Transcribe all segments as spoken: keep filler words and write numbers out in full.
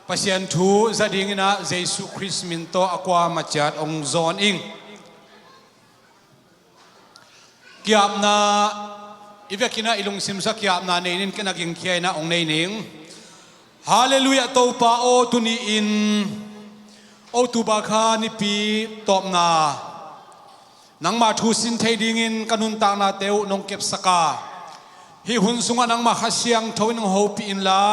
Pasian thu za dingin ah Jesu Khrist min tawh a kuama ciat hong zawn ing. Kiapna i vekin ah i lungsim sua kiapna nei ning, ken a gingkhia in ah hong nei ning. Halleluiah Topa aw, tuni-in October kha nipi tawpna nangmah thu sin thei dingin ka nuntaknate uh nong kepsak a, hih hun sungah nangmah Kha Siangtho in hong hopih inla,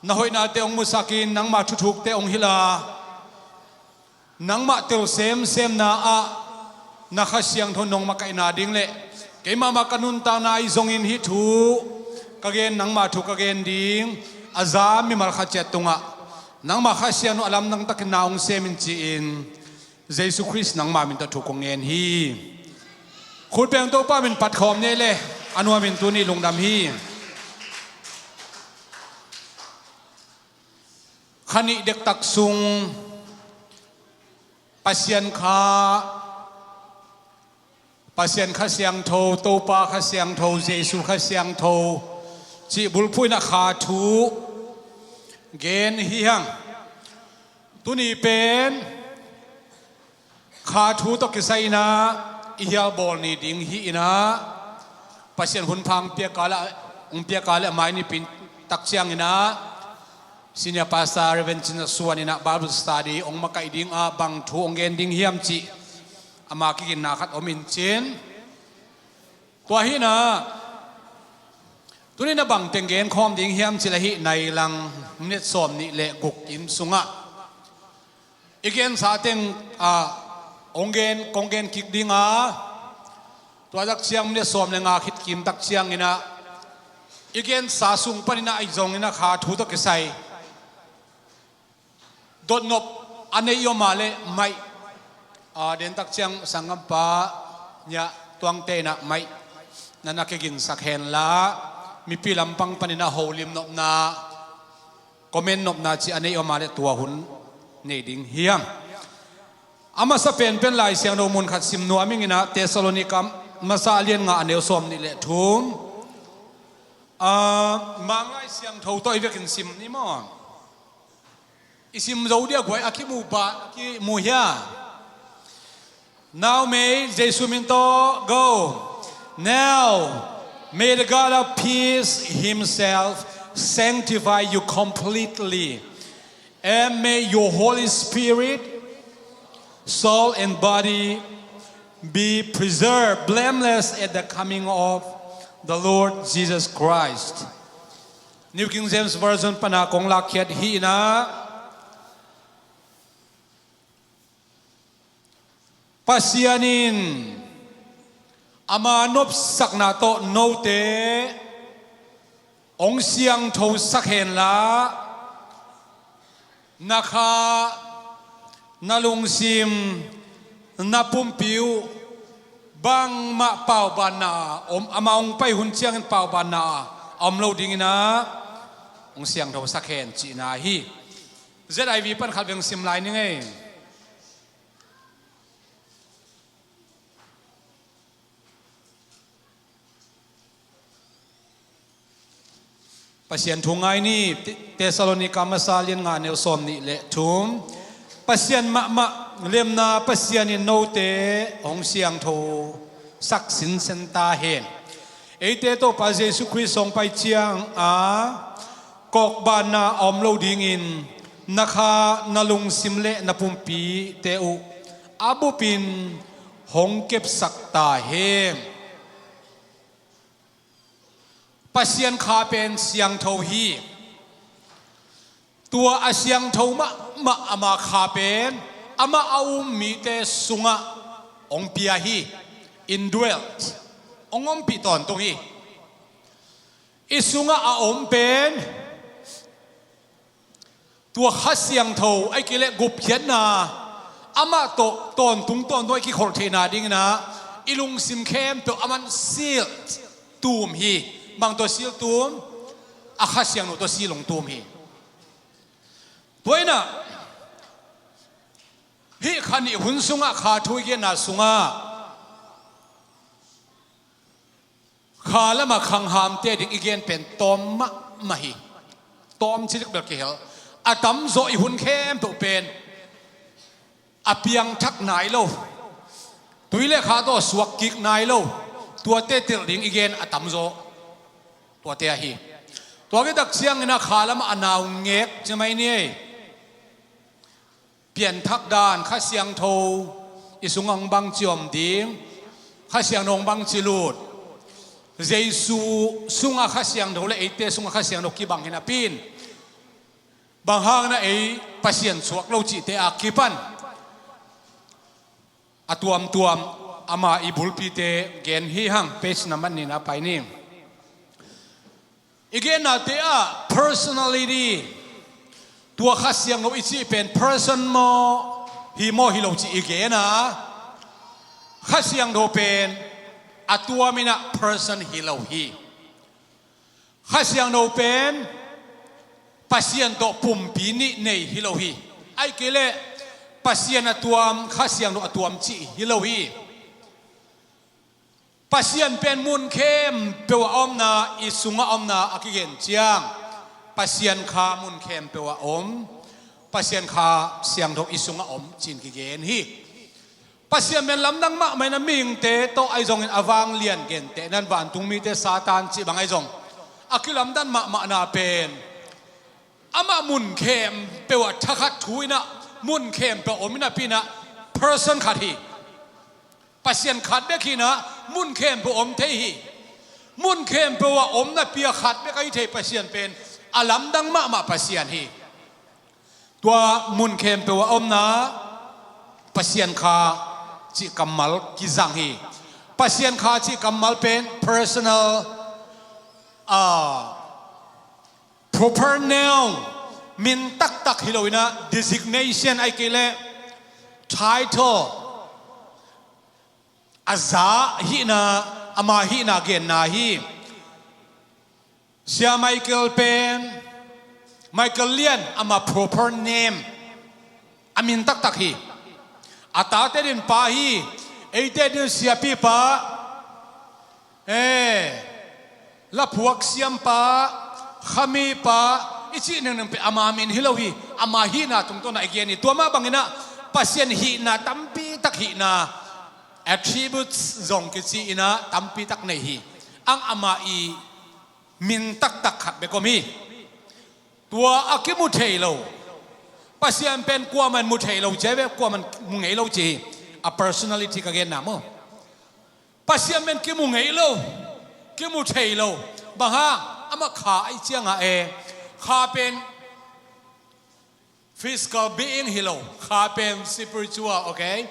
na hoihnate hong musakin nangmah thuthukte hong hilh a, nangmah tel semsemna ah na Kha Siangtho nong makaihna ding le keimahmah ka nuntakna ahi zongin hih thu ka gen, nangmah thu ka gen ding a za mimal khat ciat tungah nangmah Kha Siangtho a lamdang takin na hong sem in ci-in Jesu Khrist nangmah min tawh thu kong ngen hi. Khutbeng Topa min patkhawm ni le a nuamin tuni lungdam hi. Kha nih dektak sung Pasian Kha, Pasian Kha Siangtho, Topa Kha Siangtho, Jesu Kha Siangtho cih bulphuh in ah kha thu gen hi hang. Tuni pen kha thu tawh kisai in ah i hial bawl ni ding hi in ah, Pasian hun pha hong piak a le, hong piak a le a mai nipi tak ciangin ah Senior Pastor Reverend Cin Za Suan in ah Bible study hong makaih ding a, bang thu hong gen ding hiam cih ama kiginna khat om in cin. Tua hi in ah tuni in ah bang teng gen khawm ding hiam cih leh hih nai lang minute sawm nih le guk kim sungah i gensa teng ah hong gen, kong gen kik ding a, tua tak ciang minute sawm le nga khit kim tak ciangin ah i gensa sung panin ah ahi zongin ah kha thu tawh kisai dotnop a nei i om a le maih, a, den tak ciang sanggampa Nia Tuangte in ah maih na na kiginsak hen la, mipi lampang panin ah holim nopna, comment nopna cih a nei i om a le tua hun nei ding hi hang. A masa penpen Lai Siangtho mun khat sim nuam ing in ah, Thessalonika masa a lian nga a neu sawm nih le thum. A, Manglai Siangtho tawh i vekin sim ni maw? I sim zo dia guai a kimu ba, a kimu hia? Now may Jesu min tawh go. Now may the God of peace himself sanctify you completely, and may your Holy Spirit, soul and body be preserved blameless at the coming of the Lord Jesus Christ. New King James Version pana kong lakkhiat hi in ah, Pasian in ama nopsakna tawh note hong siangthosak hen la, na kha, na lungsim, na pumpi uh bangmah paubanna om, ama hong pai hun ciangin paubanna a om lo dingin ah hong siangthosak hen cihna hi. Z I V pan khat veng sim lai ning ei. Pasian thu ngai ni. Te-, Thessalonika masa lian nga neu sawm nih le thum. Pasian mahmah lemna Pasian in note hong siangthosak sinsen ta hen. Eite Topa Jesu Khrist hong pai ciang a kawkbanna a om lo dingin na kha, na lungsim le na pumpite uh a bupin hong kepsak ta hen. Pasian kha pen siangtho hi. Tua a siangtho mahmah ama kha pen amah a um mite sungah hong pia hi. Indwelt, hong ompih tawntung hi. I sungah a om pen tua Kha Siangtho ahih kei leh gupkhiatna amah tawh tawntung tawntung a i kikholh theihna dingin ah i lungsim khempeuh aman sealed, tum hi. Bang tawh seal tum? A Kha Siangtho tawh seal hong tum hi. Tua in ah hih kha nih hun sungah kha thu i genna sungah kha lamah khanghamte ading i gen pen tawm mahmah hi. Tawm cilik bel kihel. A tamzaw i hun khempeuh pen a piangthak nai lo, tui le kha tawh suak kik nai lo, tuate telh ding i gen a tamzaw tuate ahi. Tua kitak ciangin a kha lamah a naungek ci mai ni ei. Pianthak dan, Kha Siangtho i sungah hong bangci om ding, Kha Siangtho hong bangci lut, Jesu sungah Kha Siangtho le eite sungah Kha Siangtho kibang hi napi in bang hangin a ei Pasian suak lo cihte a kipan a tuamtuam ama i bulpite gen hi hang. Page nambat nihna pai ni. I gennate ah personality, tua Kha Siangtho i cih pen person maw hi maw hi lo cih i gen a, Kha Siangtho pen a tuam in a person hi lo hi. Kha Siangtho pen Pasian tawh pumpi nih nei hi lo hi. Ahih kei leh Pasian a tuam, Kha Siangtho a tuam cih hi lo hi. Pasian pen mun khempeuh a omna, i sungah omna a kigen ciang, Pasian Kha mun khempeuh a om, Pasian Kha Siangtho i sungah om ci-in kigen hi. Pasian pen lamdang mahmah in a, mihingte tawh ahi zongin a vanglian gentehna in vantung mite Satan cih bang ahi zong a kilamdan mahmahna pen amah mun khempeuh ah thakhat thu in a, mun khempeuh om in a, pi in a, person khat hi. Pasian khat bek hi in a, mun khempeuh om thei hi. Mun khempeuh ah om napi a khat bek ahi thei Pasian pen a lamdang mahmah Pasian hi. Tua mun khempeuh a omna Pasian Kha cih kammal kizang hi. Pasian Kha cih kammal pen personal, ah, proper noun, min taktak hi lo in a, designation ahih kei leh title, a za hihna, ama hihna genna hi. Sia Michael pen, Michael Lian, ama proper name, a min taktak hi. A tate din pa hi, eite din siapipa, eh, laphuak siampa, khamipa i cih nengning pen ama min hi lo hi. Ama hihna tungtawn a i gen hi. Tua mah bangin a Pasian hihna tampi tak, hihna, attributes zong kici in a, tampi tak nei hi. Ang ama i min taktak khat bek om hi. Tua a kimu thei lo, Pasian pen kuaman mu thei lo ci ve, kuaman mu ngei lo ci hi. A personality ka genna maw? Pasian pen kimu ngei lo, kimu thei lo. Bang hang? Amah Kha ahih ciangah e, Kha pen physical being hi lo, Kha pen spiritual, okay?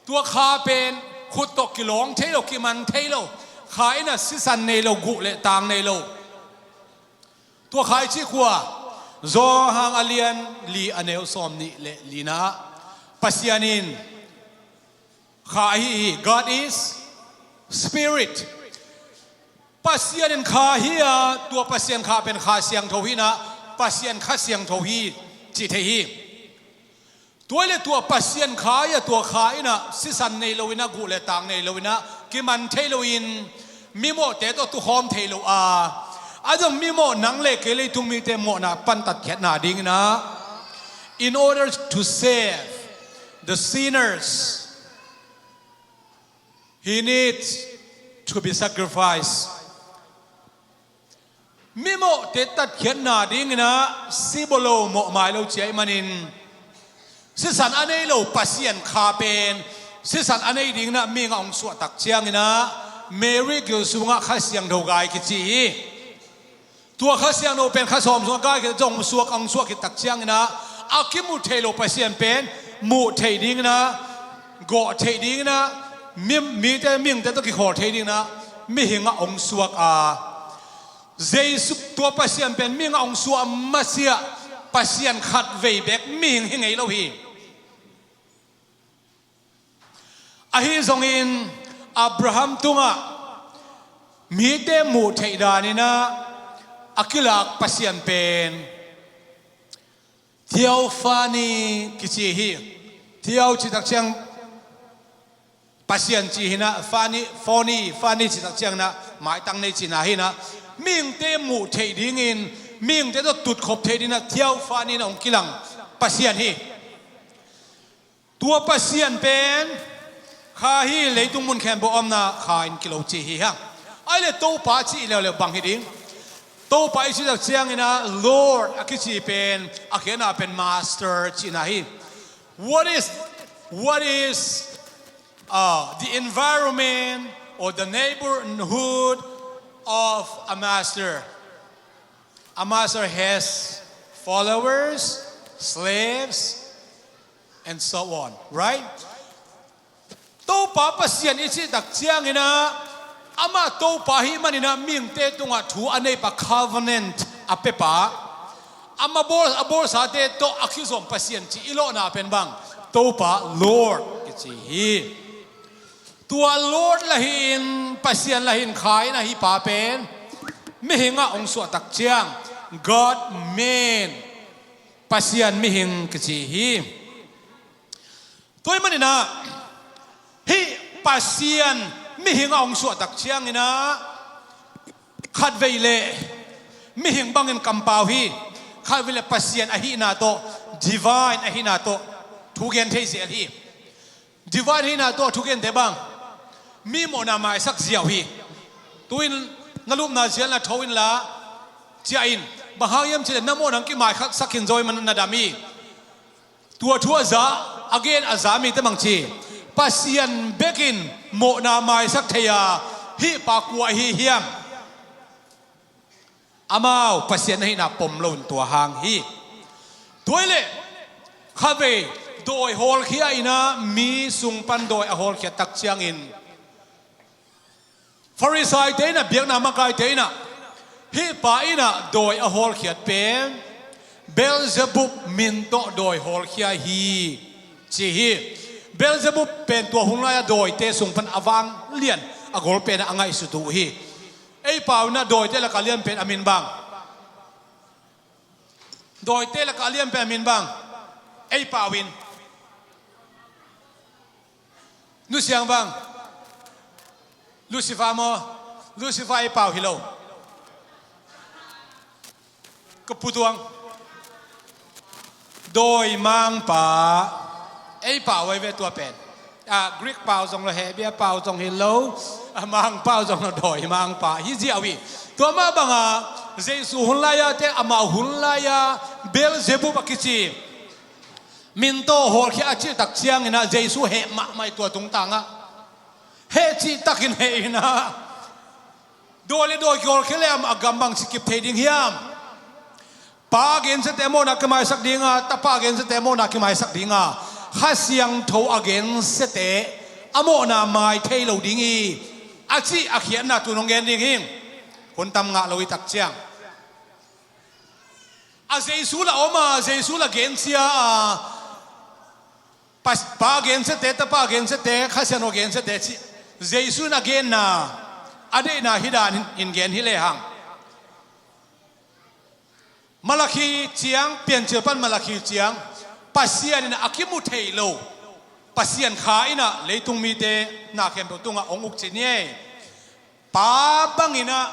Tua Kha pen khut tawh kilawng thei lo, kiman thei lo. Kha in a sisan nei lo, guh le tang nei lo. Tua Kha i cih kua, Johan a lian li a neu sawm nih le li-na ah Pasian in Kha ahi hi. God is spirit. Pasian in Kha hi a, tua Pasian Kha pen Kha Siangtho hi in a, Pasian Kha Siangtho hi ci thei hi. Tua le tua Pasian Kha hi a, tua Kha in a sisan nei lo in a, guh le tang nei lo in a, kiman thei lo in, mimawhte tawh tukhawm thei lo a, a zong mimawh nang le kei leitung mite mawhna pan tatkhiatna ding in a, in order to save the sinners, he needs to be sacrificed. Mimawhte tatkhiatna ding in a, si bawl lo, mawh mai lo ci ahih manin, sisan a nei lo Pasian Kha pen sisan a nei ding in a mihing ah hong suah tak ciangin a, Mary gil sungah Kha Siangtho gai kici hi. Tua Kha Siangtho pen kha sawm sungah gai khit, zong suak, ang suak khit tak ciangin a, a kimu thei lo Pasian pen muh theih ding in a, gawh theih ding in a, mi, mite, mihingte tawh kikhawl thei ding in a, mihing ah hong suak a, Jesu, tua Pasian pen mihing ah hong suak masiah Pasian khatvei bek mihing hi ngei lo hi. Ahi zongin Abraham tungah mite muh theih dan in a, a kilak Pasian pen theophany kici hi. Theo cih tak ciang Pasian ci hi in a, phany, phony, phany cih tak ciang in a maitang nei cihna hi in a, mihingte muh theih dingin mihingte tawh tutkhop thei dingin a theophany in a hong kilang Pasian hi. Tua Pasian pen Kha hi, leitung mun khempeuh a omna Kha in kilo ci hi hang. Ahih leh Topa cih leuleu bang hi ding? Topa i cih tak ciangin a Lord a kici pen a khiatna pen Master cihna hi. What is, what is uh, the environment or the neighborhood of a master? A master has followers, slaves, and so on, right? Topa Pasian i cih tak ciangin a, amah Topa ahih manin a mihingte tungah thu a nei pa, covenant a pia pa, amah bawl, a bawlsate tawh a kizom Pasian cih i lawhna pen bang? Topa, Lord kici hi. Tua Lord lah hi-in, Pasian lah hi-in Kha in a hih pa pen mihing a hong suah tak ciang God man, Pasian mihing kici hi. Tua ahih manin a hih Pasian mihing a hong suah tak ciangin a khatvei leh mihing bangin kampau hi, khatvei leh Pasian ahihna tawh, divine ahihna tawh thugen thei zel hi. Divine ahihna tawh thugente bang? Mi mawhna maisak ziau hi. Tu-in na lupna zial na tho inla, ciah in. Bang hang hiam cih leh na mawhna hong kimaisaksak khin zo ahih manin na dam hi. Tua thu a za, a gen a za mite bang ci? Pasian bekin mawhna maisak thei a, hih pa kua ahi hiam? Amau Pasian ahihna pom loin tua hang hi. Tua ahih leh khatvei dawi hawlkhia in a, mi sung pan dawi a hawlkhiat tak ciangin Farisaite in a, biakna makaite in a, hih pa in a dawi a hawlkhiat pen Beelzebub min tawh dawi hawlkhia hi, ci hi. Beelzebub pen tua hun lai-a dawite sung pan a vanglian, a golpen a ngaihsut uh hi. Ei pau in a dawite lakah a lian pen a min bang? Dawite lakah a lian pen a min bang? Ei pau in. Nusiang bang? Lucifer maw? Lucifer ei pau hi lo. Ka putuang. Dawimangpa. Ei pau ahi ve tua pen. A, Greek pau zong lo, Hebrew pau zong hi lo. A, mangpau zong lo, dawimangpa hi ziau hi. Tua mah banga Jesu hun lai-a te, amau hun lai-a Beelzebub a kici min tawh hawlkhia a cih tak ciangin a Jesu heh mahmah hi tua tungtangah. Heh cih takin heh in a, dawi le dawi kihawlkhia leh a gam bangci kip thei ding hiam? Pa a gensiate a mawhna kimaisak ding a, Tapa a gensiate a mawhna kimaisak ding a, Kha Siangtho a gensiate a mawhna mai thei lo ding hi, a cih a khiatna tun hong gen ding hi. Hun tam ngah lo hi tak ciang. A Jesu lah om a, Jesu lah gensia a, Pa, Pa gensiate, Tapa gensiate, Kha Siangtho gensiate cih Jesu in a genna, a deihna hih danin gen hi lehang, Malakhi ciang, Piancil pan Malakhi ciang, Pasian in a kimu thei lo Pasian Kha in a leitung mite na khempeuh tungah hong uk ci ni ei. Pa bangin a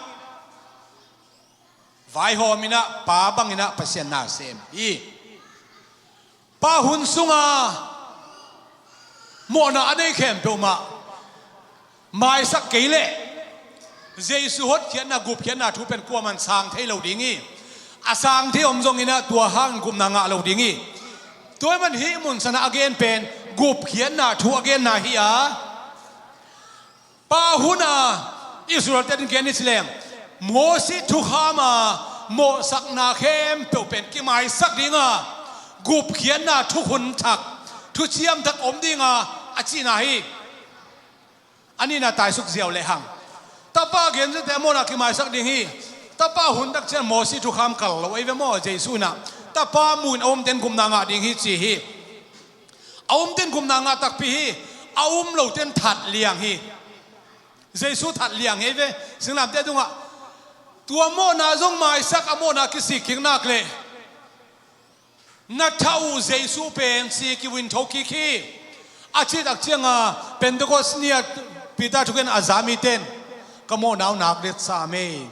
vaihawm in a, Pa bangin a Pasian na sem hi. Pa hun sunga mawhna a nei khempeuh mah maisak kei leh Jesu hotkhiatna, gupkhiatna thu pen kuaman sang thei lo ding hi. A sang thei om zongin a tua hangin gupna ngah lo ding hi. Tua ahih man hih mun sanah a gen pen gupkhiatna thu a genna hi a, Pa hun a Israel-te in gen hi ci leng, Mosi thukham a mawhsakna khempeuh pen kimaisak ding a, gupkhiatna thukhun thak, thuciam thak om ding a, a cihna hi. A nihna taisuk ziau lehang, Tapa gensiate a mawhna kimaisak ding hi. Tapa hun tak ciang Mosi thukham kal lo ahi ve maw, Jesu in a, Tapa mu-in a umte in gupna ngah ding hi ci hi. A umte in gupna ngah takpi hi, a um lote in that liang hi. Jesu that liang hi ve, singlamteh tungah. Tua mawhna zong maisak, a mawhna kisik kik nak leh na thah uh Jesu pen sik uh in thokik hi. A cih tak cianga Pentecost ni-a Peter thugen a za mite in, ka mawhna uh nak liat sam ei.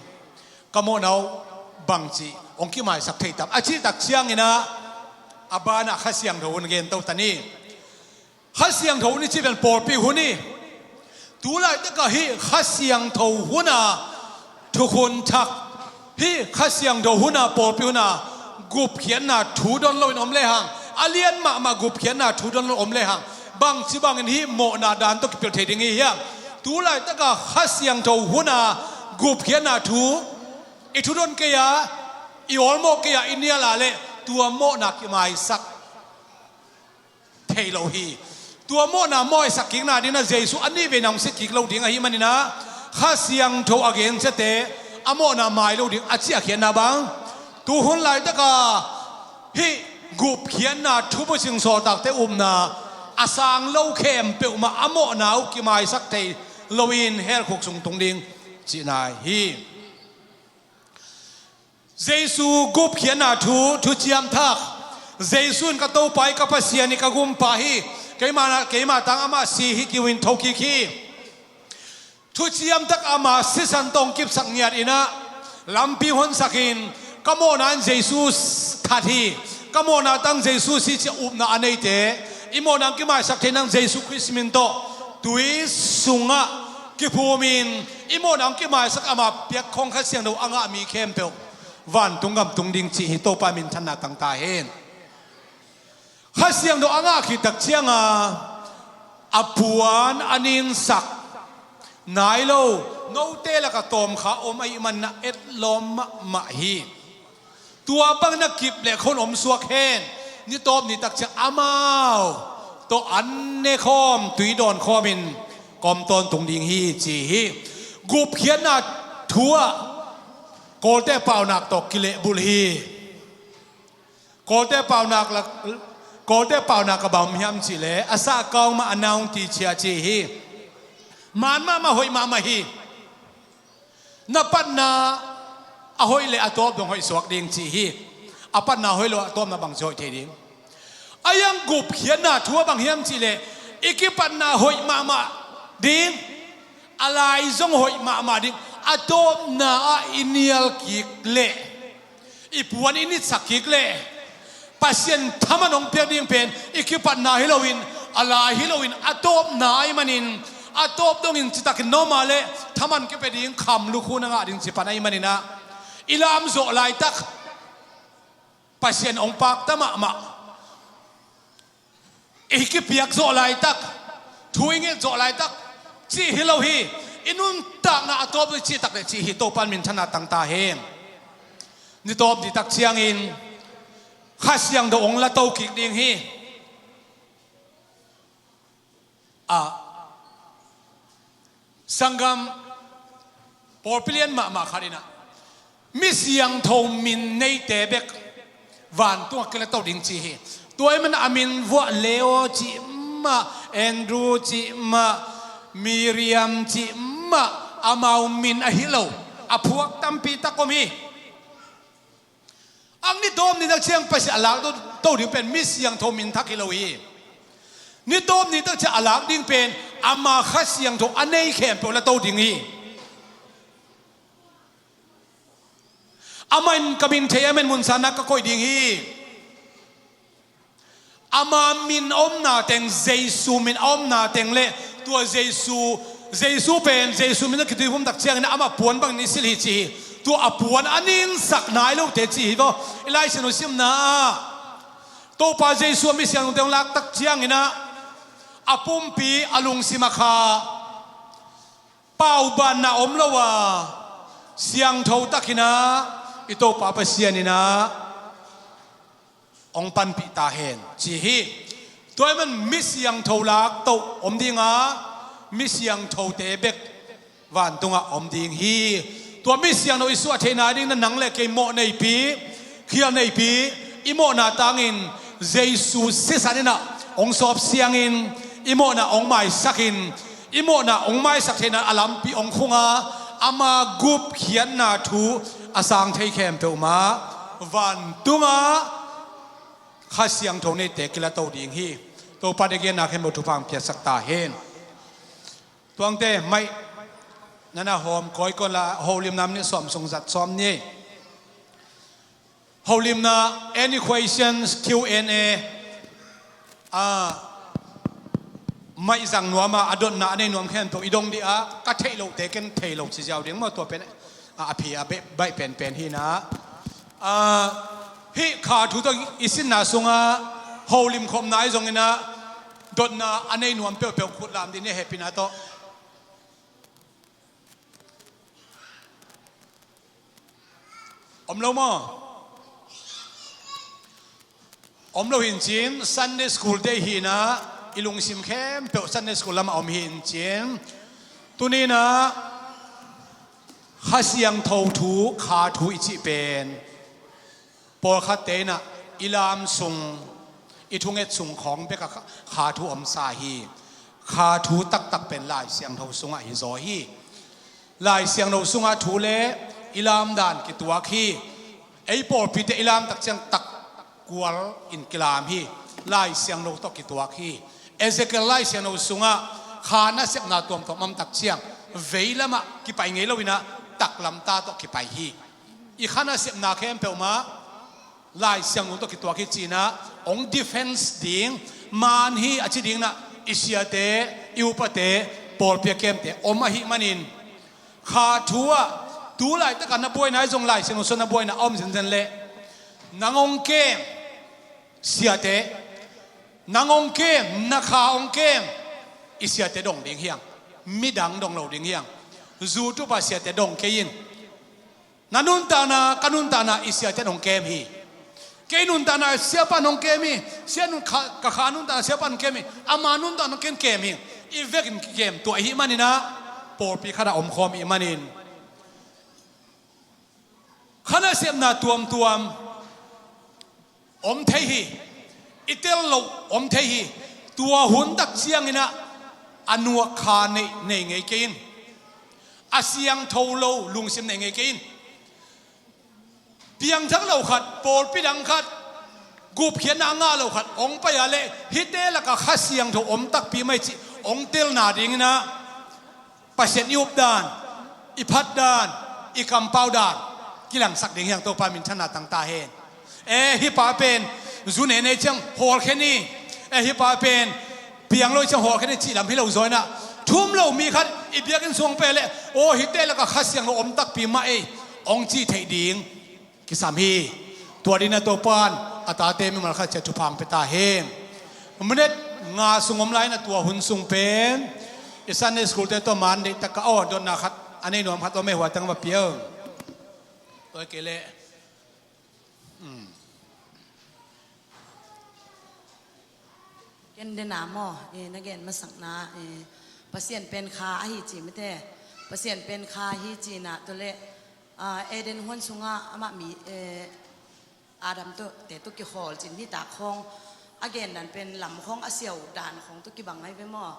Ka mawhna uh bangci hong kimaisak thei tam a cih tak ciangin ah, a banah Kha Siangtho hun gen to ta ni. Kha Siangtho hun i cih pen pawlpi hun hi. Tu laitakah hih Kha Siangtho hun a thukhun thak, hih Kha Siangtho hun a pawlpi hun a gupkhiatna thu don loin om lehang, a lian mahmah gupkhiatna thu don loin om lehang, bangci bangin hih mawhna dan tawh kipelh thei ding i hi hiam? Tu laitakah Kha Siangtho hun a gupkhiatna thu i thu don kei a, i awlmawh kei a, i nial a leh tua mawhna kimaisak thei lo hi. Tua mawhna maisak kikna dingin ah Jesu a nih vei na hong si kik lo ding ahih manin ah, Kha Siangtho a gen ciate a mawhna mai lo ding a ciahkhiatna bang, tu hun laitaka hih gupkhiatna thubucing sawltakte upna a sang lo khempeuh mah a mawhna uh kimaisak thei loin hell khuk sung tung ding cihna hi. Jesu gupkhiatna thu, thuciam thak. Jesu in ka Topa hi, ka Pasian hi, ka Gumpa hi, keima, keima tang amah si hi kiu in thokik hi. Thuciam thak ama sisan tawh hong kipsak ngiat in ah, lampi honsakin, ka mawhna in Jesu that hi, ka mawhna tang Jesu si cih upna a neite, i mawhna hong kimaisak thei nang Jesu Khrist min tawh tui sungah kiphumin, i mawhna hong kimaisak ama piak khong Kha Siangtho a ngah mi khempeuh vantung gam tung ding cih hi. Topa minthanna tang ta hen. Kha Siangtho a ngah khit tak cianga a puan a ninsak nai lo note laka tawmkha om ahih manin a etlawm mahmah hi. Tua bangin a kip leh khon om suak hen. Ni tawp ni tak ciang amau tawh an ne khawm, tui dawn khawmin kawm tawntung ding hi ci hi. Gupkhiatna thu ah Kawlte paunak tawh kilehbulh hi. Kawlte paunak lak, Kawlte paunak a bang hiam cihleh a sahkau mah a naungti ciah ci hi. Man mahmah, hoih mahmah hi. Na patna a hoih leh a tawp dong hoih suak ding ci hi. A patna hoih lo a tawpna bangci hoih thei ding? A yang gupkhiatna thu a bang hiam cihleh i kipatna hoih mahmah ding, a lai zong hoih mahmah ding, a tawpna ah i nial kik leh, i puan i nitsak kik leh, Pasian thaman hong piak ding pen i kipatna hi loin, a lai hi loin, a tawpna ahih manin, a tawp dongin citakin na om a leh thaman kipia ding, kham lukhu na ngah ding ci pan ahih manin ah, i lamzawh laitak Pasian hong pakta mahmah, i kipiak zawh laitak, thu i nget zawh laitak cih hi lo hi. I nuntakna a tawp ding cih tak leh cih hi. Topa in minthanna tang ta hen. Ni tawp ni tak ciangin Kha Siangtho hong la to kik ding hi. A, sanggam, pawlpi lian mahmah khat in ah, mi siangtho min neite bek vantungah kila to ding ci hi. Tua ahih manin a min vuah Leo cih mah, Andrew cih mah, Miriam cih mah, amau min ahi lo a phuak tampi tak om hi. Ang ni tawp ni tak ciang Pasian a lak to, to ding pen mi siangtho min thak hi lo hi. Ni tawp ni tak ciang a lak ding pen ama Kha Siangtho a nei khempeuh la to ding hi. Amah in ka min thei a, amah in munsanna ka koih ding hi. Ama min a omna teng, Jesu min a omna teng leh tua Jesu, Jesu pen Jesu min a kituiphum tak ciangin amah puan bangin i silh hi ci hi. Tua a puan a ninsak nai lote ci hi vaw. I Lai Siangtho simna ah Topa Jesu a mi siangthote hong lak tak ciangin ah, a pumpi a lungsim ah kha paubanna om lo a, siangtho takin ah i Topa Pasian in ah hong panpih ta hen ci hi. Tua ahih manin mi siangtho lak to om ding a, mi siangthote bek vantungah om ding hi. Tua mi siangtho i suah theihna ding na nang leh kei mawh neipi, khial neipi, i mawhna tangin Jesu sisan in ah hong sawp siangin, i mawhna hong maisakin, i mawhna hong maisak theihna a lampi hong khung a, ama gupkhiatna thu a sang thei khempeuh mah vantungah Kha Siangtho neite kila to ding hi. Topa in i genna khempeuh thupha hong piaksak ta hen. Tuangte maih na na hawm kawikawi la, holimna minute sawm sung zat sawm ni. Holimna, any questions, Q and A? Ah, maizang nuam a, a dotna a nei nuam khempeuh i dong dih a, ka theih lohte ken thei lo ci ziau ding maw, tua pen a, a phi a baih penpen hi na. Ah, hih kha thu tawh i sinna sungah holim khopna i zongin ah, dotna a nei nuam peuhpeuh khut lam dih ni, hehpihna tawh. Om lo maw? Om lo hi in cin, Sunday school day hi na, i lungsim khempeuh Sunday school lamah om hi in cin. Tuni na, Kha Siangtho thu, kha thu i cih pen pawlkhatte in ah i lam sung, i thunget sung khawng bek a kha, kha thu omsa hi. Kha thu taktak pen Lai Siangtho sungah hi zaw hi. Lai Siangtho sungah thu le i lam dan kituak hi. Ei pawlpite i lam tak ciang tak kual in kilam hi. Lai Siangtho tawh kituak hi. Ezekiel Lai Siangtho sungah kha nasepna tuamtuam om tak ciang vei lamah kipai ngei lo in ah taklam ta tawh kipai hi. I kha nasepna khempeuh mah Lai Siangtho tawh kituak hi ci in ah, hong defense ding, man hi a ci ding in ah, i siate, i upate, pawlpi a kemte om ahih manin, kha thu ah tu laitak a na buaina i zong Lai Siangtho sungah na buaina a om zenzen leh, nang hong kem siate, nang hong kem, na kha hong kem, i siate dong ding hi hang, midang dong lo ding hi hang, zu tupa siate dong kei in. Na nuntakna, ka nuntakna i siate in hong kem hi. Kei nuntakna siapa in hong kem hi. Sia nun kha, ka kha nuntakna siapa in hong kem hi. Ama nuntakna ken kem hi. I vekin kikem tuah ahih manin ah, pawlpi khat ah omkhawm ahih manin, kha nasepna tuamtuam om thei hi. I tel loh om thei hi. Tua hun tak ciangin ah a nuak kha nei, nei ngei kei in. A siangtho lo lungsim nei ngei kei in. Piangthak lo khat, pawlpi dang khat, gupkhiatna a ngah lo khat hong pai a leh, hihte lakah Kha Siangtho om takpi mah hi cih hong telna dingin ah, Pasian i up dan, i phat dan, i kampau dan kilangsak ding hi hang. Topa minthanna tang ta hen. E, hih pa pen zu nei nei ciang hawlkhia ni. E, hih pa pen piang lo ciang hawlkhia ni cih lam hi lo zaw in ah, thum lo mi khat i biakinn sung peuh leh, aw, hihte lakah Kha Siangtho om takpi mah ei, hong cih theih ding kisam hi. Tua dingin ah Topa in a tate mimal khat ciat thupha hong pia ta hen. Minute nga sung om lai in ah, tua hun sung pen i Sunday school te tawh man deihtak a, aw, dotna khat a nei nuam khat om ei, hua tang va pia. Tua kei leh, hmm. Ken dena maw, eh, na gen masakna, eh, Pasian pen kha ahi ci mite. Pasian pen kha ahi ci in ah, tua leh, ah, Eden huan sungah amah mi, eh, Adam tawh, te tawh kikhawl cin nitak khawng a gen dan pen lam khawng a siau dan khawng tawh kibang ahi ve maw?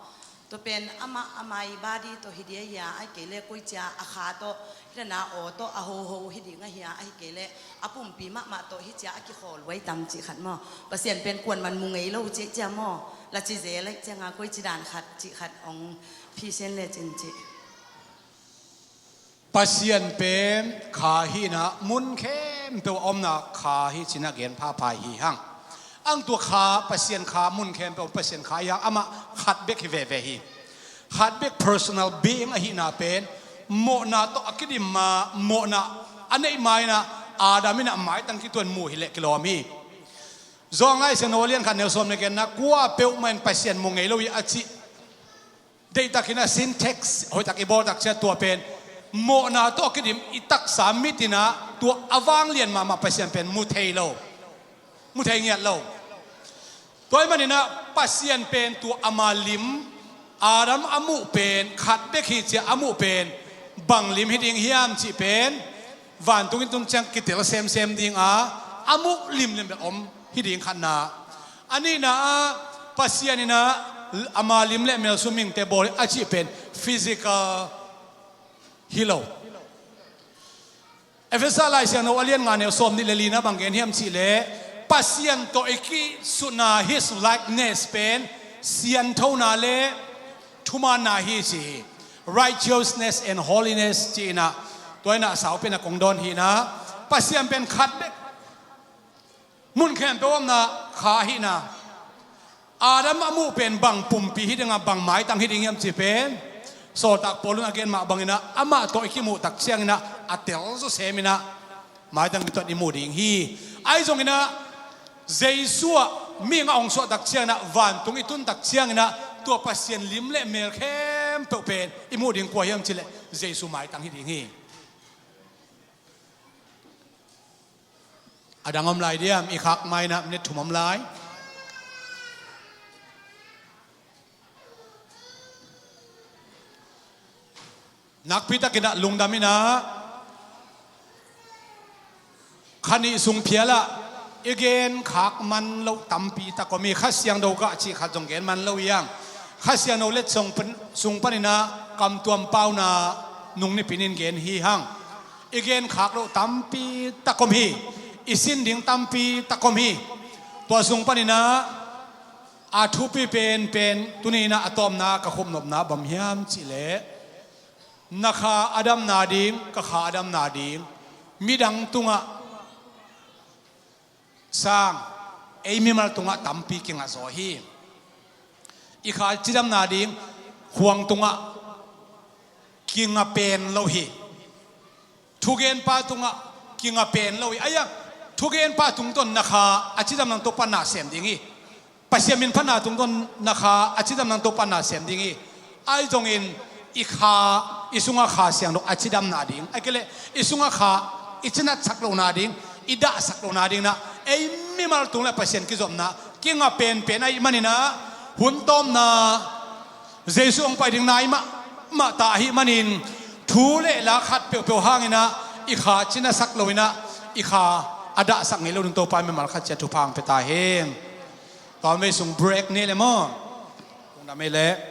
Tua pen amah, amah i body tawh hi ding ahi a, ahih kei leh koici a kha tawh, hi dana aw tawh a hoho hi ding ahi a, ahih kei leh a pumpi mahmah tawh hi ci a, a kikhawl huai tam cih khat maw? Pasian pen kuaman mu ngei lo cih cia maw? La ci zel ahih ciang a, koici dan khat cih khat hong phisen lecin cih. Pasian pen kha hi in ah, mun khempeuh a omna kha hi ci in ah gen phapha hi hang. Ang tua kha, Pasian kha, mun khempeuh Pasian kha hi hang, amah khat bek hi veve hi. Khat bek personal being ahihna pen, mawhna tawh a kidim ma, mawhna a neih ma in ah, Adam in ah maitang kituak in mu hi leh kilawm hi. Zawng Lai Siangtho a lian khat neu sawm le giatna, kua peuhmah in Pasian mu ngei lo hi a cih deihtakin a syntax hoihtak i bawl tak ciang, tua pen mawhna tawh a kidim i taksa mit in ah, tua a vanglian mahmah Pasian pen mu thei lo, mu thei ngiat lo. Tua ahih manin ah Pasian pen tua ama lim, Adam a muh pen khat bek hi ci a, a muh pen bang lim hi ding hiam cih pen vantung in tung ciang kitel semsem ding a, a muh limlim bek om hi ding khatna. A nihna ah, Pasian in ah ama lim le mel sung mihingte bawl hi a cih pen physical hi lo. Efesa Lai Siangtho a lian nga neu sawm nih le lina bang gen hiam cih leh, Pasian tawh i kisutna, his likeness pen sianthona le thumaanna hi ci hi. Righteousness and holiness ci in ah, tua in ah sau pen a kong dawn hi in ah, Pasian pen khat bek Mun khempeuh omna kha ahihna, Adam a muh pen bang pumpi hi ding a, bang maitang hi ding hiam cih pen Sawltak Paul in a gen mah bangin ah, amah tawh i kimuh tak ciangin ah a tel zawsem in ah maitang kituat i mu ding hi. Ahi zongin ah Jesu ah mihing a hong suah tak ciangin ah, vantung i tun tak ciangin ah, tua Pasian lim le mel khempeuh pen i muh ding kua hiam cih leh Jesu maitang hi ding hi. A dang om lai diam? I khak mai-in ah minute thum om lai. Nakpi takin ah lungdam in ah, kha nih sung phial ah i gen khak man loh tampi tak om hi. Kha Siangtho gah cih khat zong gen man lo hi hang. Kha Siangtho letsong pan, sung panin ah Kam Tuam Pauna nung nipin in gen hi hang. I gen khak loh tampi tak om hi. I sin ding tampi tak om hi. Tua sung panin ah a thupi penpen tuni in ah a tawpna ka khupnopna bang hiam cih leh, na kha a damna ding, ka kha a damna ding, midang tungah sang, ei mimal tungah tampi kingah zaw hi. I kha cidamna ding khuang tungah kinga pen lo hi. Thugenpa tungah kinga pen lo hi. Ahi a, thugenpa tungtawn na kha a cidamna tungtawn pan na sem ding hi. Pasian min phatna tungtawn na kha a cidamna tungtawn pan na sem ding hi. Ahi zongin i kha, i sunga Kha Siangtho a cidamna ding, ahih kei leh i sunga kha i cinatsak lohna ding, i dahsak lohna ding in ah, ei mimal tung le Pasian kizopna kinga penpen ahih manin ah, hun tawpna Jesu hong pai ding nai mahmah ta ahih manin, thu le la khat peuhpeuh hangin ah i kha cinasak lo in ah, i kha a dahsak ngei lo ding Topa in mimal khat ciat thupha hong pia ta hen. Tua vei sung break ni le maw? Lungdam ei le.